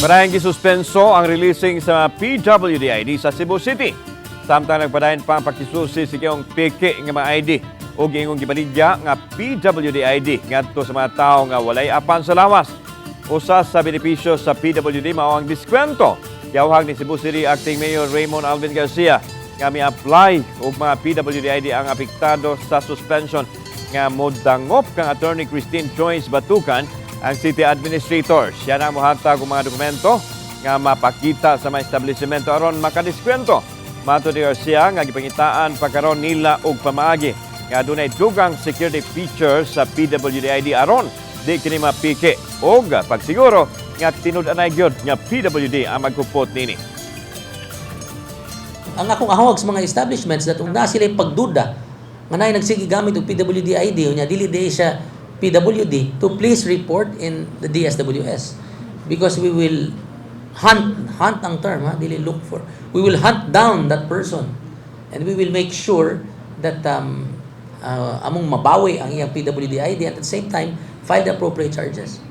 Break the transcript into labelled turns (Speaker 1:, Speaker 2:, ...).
Speaker 1: Padayon gisuspenso ang releasing sa PWD ID sa Cebu City. Samtang nagpadayon pa ang pagkisusi sa kiyong peke nga mga ID o giingong gibaligya nga PWD ID ngadto sa mga tawo nga walay apan sa lawas. Usa sa benepisyo sa PWD mao ang diskwento. Giawhag ni Cebu City Acting Mayor Raymond Alvin Garcia nga mi-apply og mga PWD ID ang apektado sa suspension nga modangop kang Attorney Christine Joyce Batucan, ang City Administrator. Siya na mohatag og mga dokumento nga mapakita sa mga establishmento aron makadiskwento. Matod ni Garcia nga gipangitaan pa karon nila og pamaagi nga adunay dugang security features sa PWD ID aron di kini mapiki og pagsiguro nga tinud-anay gyud nga PWD ang magkupot nini.
Speaker 2: Ang akong ahawag sa mga establishments that kung naa sila pagduda nga naay nagsige gamit og PWD ID unya dili di siya PWD, to please report in the DSWS because we will hunt, hunt ang term ha, dili look for, we will hunt down that person and we will make sure that among mabawi ang iyang PWD ID and at the same time file the appropriate charges.